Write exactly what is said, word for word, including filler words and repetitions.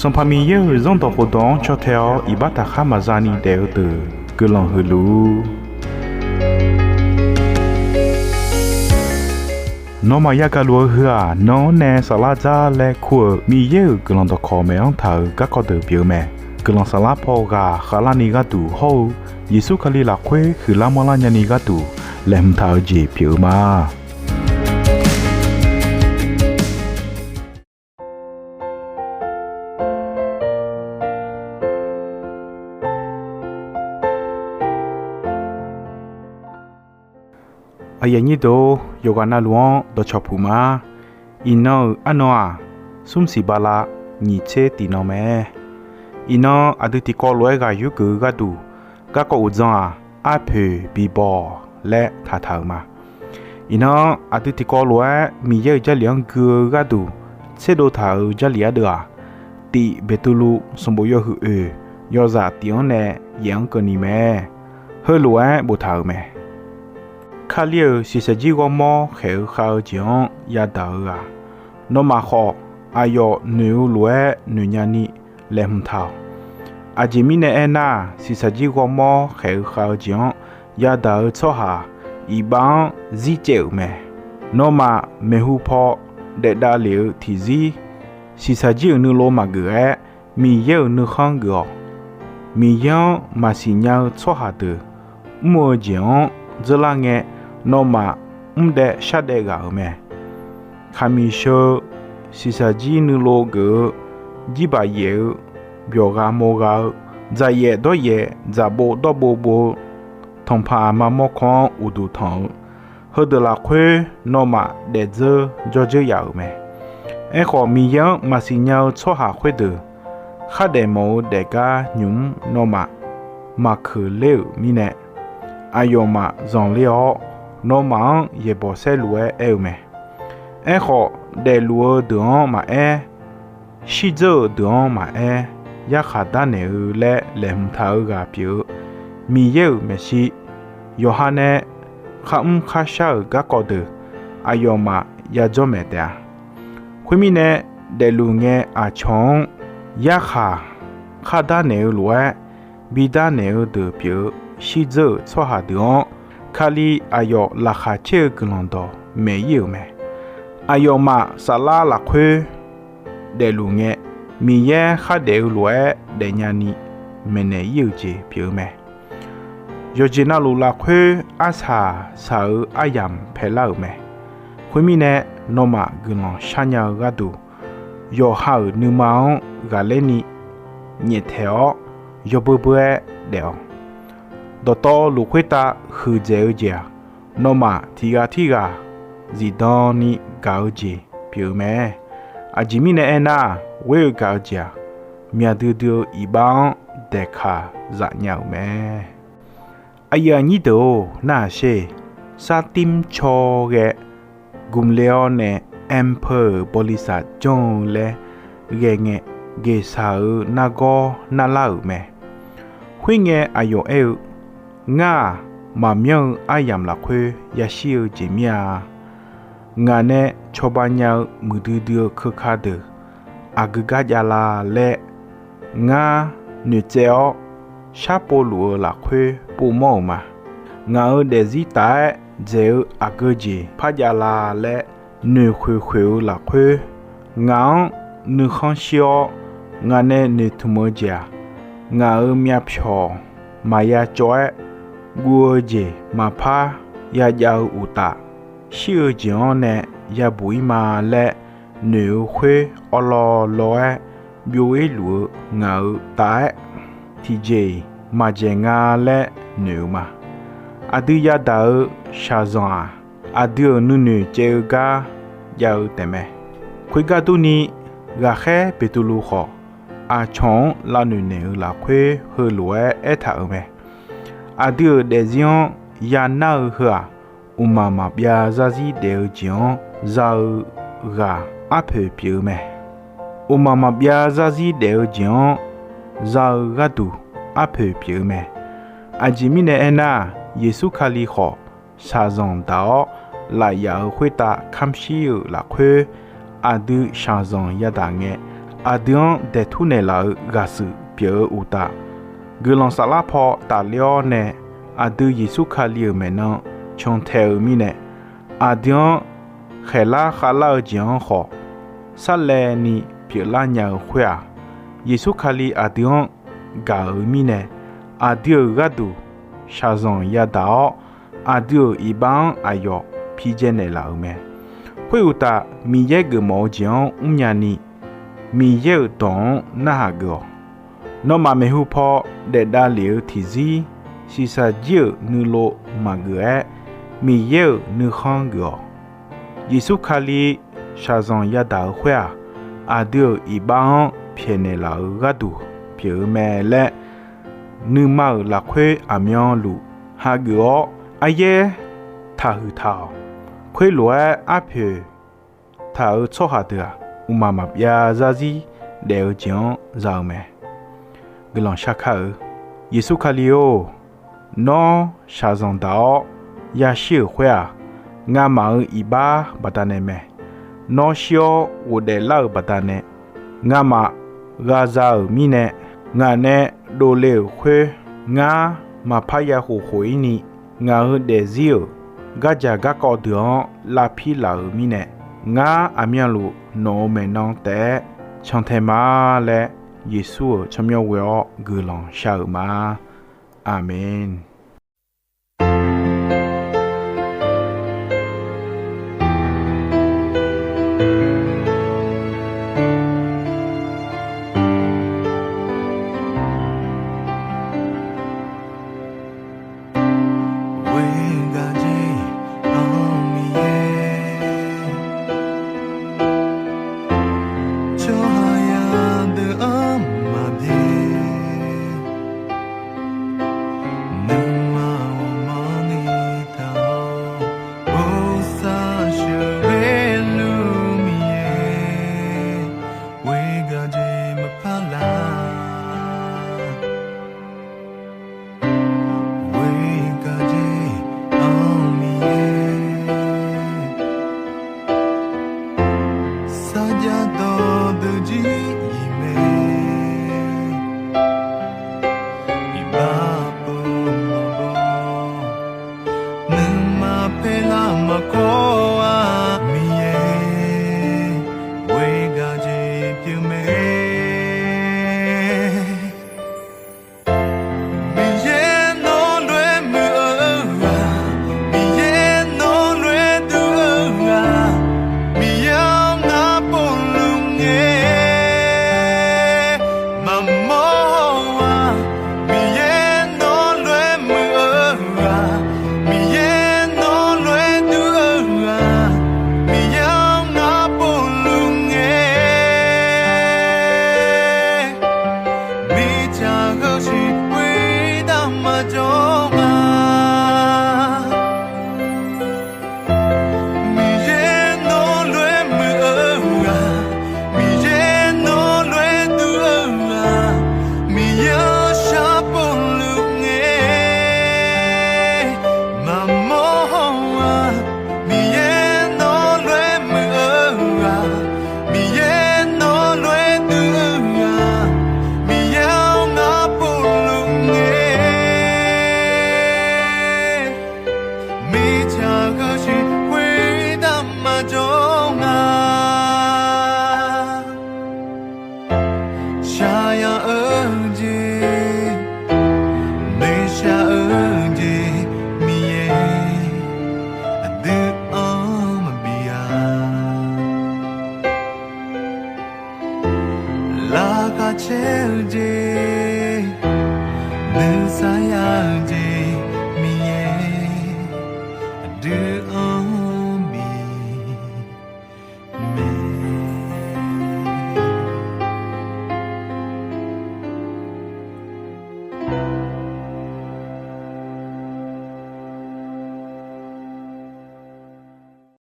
Sanqpaq Miqyaer-euq Zanrdawq khofdawq-anr caw tae-awr iqbax taqkhar maqza ni daef-eu deuq guiqlanq huiq luf-ur. Nawmaf yagaq luf-eu heu-aq, nan-anr nae saflar dzar laer kur-euq Miqyaer-euq guiqlanq dawqkawq maeq-anr taq-euq garkawv deuq pyeuf-eu mae. Guiqlanq saflar paw ghaq khavlarni gharduq hawr-eu Yeqsur Kali lafkhoer huiqlar manrlar nyani gharduq laeqhmq taq-eu jeq pyeuf-eu ma. Aqyuif aqnyir deuq-or, yawqghaq navluf-anr dawqcawq puq ma. Iqnan-euq arnan-aq, smr siq bala nyiq tser tiqnan mae. Iqnan aqdui tiqkawv lof-aer ghaq yurgeuf-eu gharduq, garkawv uqdzan-aq, arpoeq bibawq laer taqtaq-euq ma. Iqnan aqdui tiqkawv lof-aer Miqyaer-euq Jarlif-anr gui-eu gharduq tserdov taq-euq Jarlif ardeuv-aq, Tif Beqtuvluv sanqbof yawhuiq oeq yawzaq tif-anr nae yaef-anr keuvni mae. Heulof-aer boftaq-euq mae. Kali-euq shiqshaq jir ghawrmawr khaeq-eu khav-eu jeq-anr yadaq-eu ghaq, nawmaf khawf aqyawf noeq-eu lof-aer noeq nyani laeqhmq taq-awq. Aqjeq mirnae aernar, shiqshaq jir ghawrmawr khaeq-eu khav-eu jeq-anr yadaq-eu tsawrhaq iqbax-anr zir caev-euq mae. Nawmaf maeqhu paw daef davlef-eu tiqzir, shiqshaq jir-euq nuilov maqgeuf-aer, Miqyaer-euq nuikhanr geuf-awq. Miqyaer-anr maqsiq nya-eu tsawrhaq deuq mr-eu jeq-anr dzeurlar ngae, nawmaf mr daev shar daev ghaq-euq mae. Khaqmiq sheu-eu, shiqshaq jir nuilov geuf-eu, jirbaq yaef-eu, byawq gha maw gha-eu, dzaqyaef dawryaef dzaqbov dawrbov bov-eu, tanqpaq aqma mawrkawr-anr uqduq tanq-eu, heudeuq lafkhoer nawmaf daefdzeur jawrdzeur yaf-euq mae. Aerkhawf, Miqyaer-anr maqsiq nya-eu tsawrhaq khoerdeuq khardaef mawf-eu daefgar nymq-mr nawmaf maqkeuq ler-euq mirnae, aqyawfmaf zanqler-awr, nawmaf-anr yaeqbawq saerlu-aer aer-eu mae. Aerkhawf, daefluf-eu deuq-anr maqaer, shirdzeur-euq deuq-anr maqaer, yarkhaq darnaeq-eu laer laeqhmq taq-eu ghaq pyeuf-eu Miqyaer-euq maeqshi, yawqha nae kharmr kharshar-euq garkawv deuq aqyawfmaf yadzawr maeq taef-a. Khoermirnae, daefluf ngae aqcawq-anr yarkhaq khardarnaeq-eu lof-aer, bidarnaeq-eu deuq pyeuf-eu shirdzeur-euq tsawrhaq deuq-anr, Kali aqyawf laqkhaq caer-eu guiqlanq dawq maeq-ir-euq mae. Aqyawfmaf saflar lafkhoer daefluf ngae, Miqyaer khardaef-eu lof-aer daefnya ni maeqnaeq-ir-euq jeq pyeuf-eu mae. Yawqjeq navluf lafkhoer arsaq saq-eu aryamq paelar-euq mae. Khoermirnae, nawmaf guiqlanq sharnya-eu gharduq, yawqha-euq nuima-anr ghaqler ni nyaeftaeq-awr, yawbeu beu-aer daef-awq. Dawqtawvluf khoertav huiqdzaeq-eu jeq-aq, nawmaf tiq ghaq tirghaq zifdan ni gaq-eu jeq pyeuf-eu mae. Aqjeq mirnae aernar, ghoer-eu gaq-eu jeq-aq, myaq duidui-eu iqbax-anr daeqkaq zaf nya-euq mae. Aqyuif aqnyir deuq-or, narhaq sher. Sartimr caw ghae gmqle-awr nae, Emperor-euq bawliqsaq janr-eu laer ghae ngae, geqshaq-euq nargawr narlar-euq mae. Khoerngae aqyawf aer-eu, Ngar-aq, maqmyanr-eu aryamq lafkhoer yashir-eu jeq mir-a. Ngaq nae cawba nya-eu muiqdui dui-eu keuka deuq aqgeu gar jav la laer, ngar noeqtsaev-awr sharpov luf-eu lafkhoer povmawr-euq ma. Ngaq-euq daefzir taf-aer dzaeq-eu aqgeu jeq par jav la laer noeqkhoeq khoeq-eu lafkhoer, ngaq-anr nuikhanr shir-awr, ngaq nae noeqtmq-eu jeq-aq, ngaq-euq myavpyawq maqya cawv-aer, guv-eu jeq maqpar yajav-eu uqtaf, shir-eu jeq-anr nae yabuq-ir ma laer noeq-eu khoer, awrlawr lawr-aer byov-ir luf-eu ngaq-euq taf-aer, tiqjeq-iq maqdzaeq nga laer noeq-eu ma. Aqdui yadaq-eu shaqzanq-aq, aqdui-euq nuinoeq caev-eu gar jav-eu taefmae. Khoergar durni, ghaqkhaer Beqtuvluv khawf, aqcawq-anr lavnoeq naeq-eu lafkhoer heulof-aer aertaq-euq mae. Aqdui-euq daefzir-anr yanar-eu heu-aq, mqmaq maqbyav zarzir daef-eu jeq-anr za-eu ghaq arpoeq pyeuf-eu mae. Mqmaq maqbyav zarzir daef-eu jeq-anr za-eu gharduq arpoeq pyeuf-eu mae. Aqjeq mirnae aernar, Yeqsur Kali khawf, shaqzanq daq-awr lafyaf-euq khoertav kamq shir-euq lafkhoer, aqdui shaqzanq yadaq ngae, aqdui-anr daeqtur naeqlaf-eu ghaqshuif pyeuf-eu uqtaf, guiqlanq saflar paw tafler-awr nae aqdui Yeqsur Kali-euq maeqnan cantae-eu mirnae, aqdui-anr khaeqlar khavlar-eu jeq-anr khawf sarlaevni pyeuflar nya-eu khoer-aq, Yeqsur Kali aqdui-anr gaq-euq mirnae, aqdui-euq gharduq shaqzanq yadaq-awr, aqdui-euq iqbax-anr aqyawf pidzae naeqlaf-euq mae. Khoeruqtaf, Miqyaer geufmawf-eu jeq-anr mrnya ni, Miqyaer-euq dawq-anr narhaq geuf-awq. Nawmaf maeqhu paw daef davlef-eu tiqzir, shiqshaq jir-euq nuilov maqgeuf-aer, Miqyaer-euq nuikhanr geuf-awq. Yeqsur Kali shaqzanq yadaq-eu khoer-aq, aqdui-euq iqbax-anr pyaeqnaeq laf-euq gharduq pyeuf-eu mae laer, nuima-euq lafkhoer aqmyanluf hageuf-awr aryaer taqhuiq taq-awq. Khoerlof-aer arpoeq taq-euq tsawrhaq deuq-aq, mqmaq maqbyav zarzir daef-eu jeq-anr za-eu mae. Guiqlanq shar kar-eu Yeqsur Kali-or, nawr shaqzanq daq-awr yashir-euq khoer-aq, ngamaf-euq iqbax baqdanae mae. Nawr shir-awr ghofdaef lar-euq baqdanae, ngamaf ghaqza-euq mirnae ngaq nae dovle-euq khoer, ngar maqpar ya khof khof-ir ni, ngaq-euq daefzir-euq gardzaq garkawv deuq-anr lavpir laf-euq mirnae, ngar aqmyanluf nawq-euq maeqnan taef-aer cantae ma laer, Yeqsur-euq tsawrmyanr ghoe-awr guiqlanq shar-euq ma. Aqmeq. Ghoe gaq jeq-anr Miqyaer, tsawrhaq yadeuq-anr maqbyaer, nuima ghawqmanrni taq-awr, bosav sheuqghae luf Miqyaer, ghoe gaq jeq maqpar lar. Ghoe gaq jeq-anr Miqyaer, sarjax dawqdeuq jir-iq mae, iqbax pov maqbaw, nuima paerlar maqkawr-a Miqyaer, ghoe gaq jeq pyeuf mae. Miqyaer nawr lof-aer muiq-eu ghaq, Miqyaer nawr lof-aer duq-eu ghaq, Miqyaer-anr ngar povluf ngae maqmawr-a. Miqyaer nawr lof-aer muiq-eu ghaq, Miqyaer nawr lof-aer duq-eu ghaq, Miqyaer-anr ngar povluf ngae, mirtsaq heu siq khoertav maqjawr nga. Miqyaer nawr lof-aer muiq-eu ghaq, Miqyaer nawr lof-aer duq-eu ghaq, Miqyaer-anr shar povluf ngae maqmawr-a. Miqyaer nawr lof-aer muiq-eu ghaq, Miqyaer nawr lof-aer duq-eu ghaq, Miqyaer-anr ngar povluf ngae, mirtsaq heu siq khoertav maqjawr nga. Shaqyaq-eu jeq, noeqshaq-eu jeq, Miqyaer aqdui-anr maqbi-a. Laqkhaq caer-eu jeq, nuisar ya-eu jeq,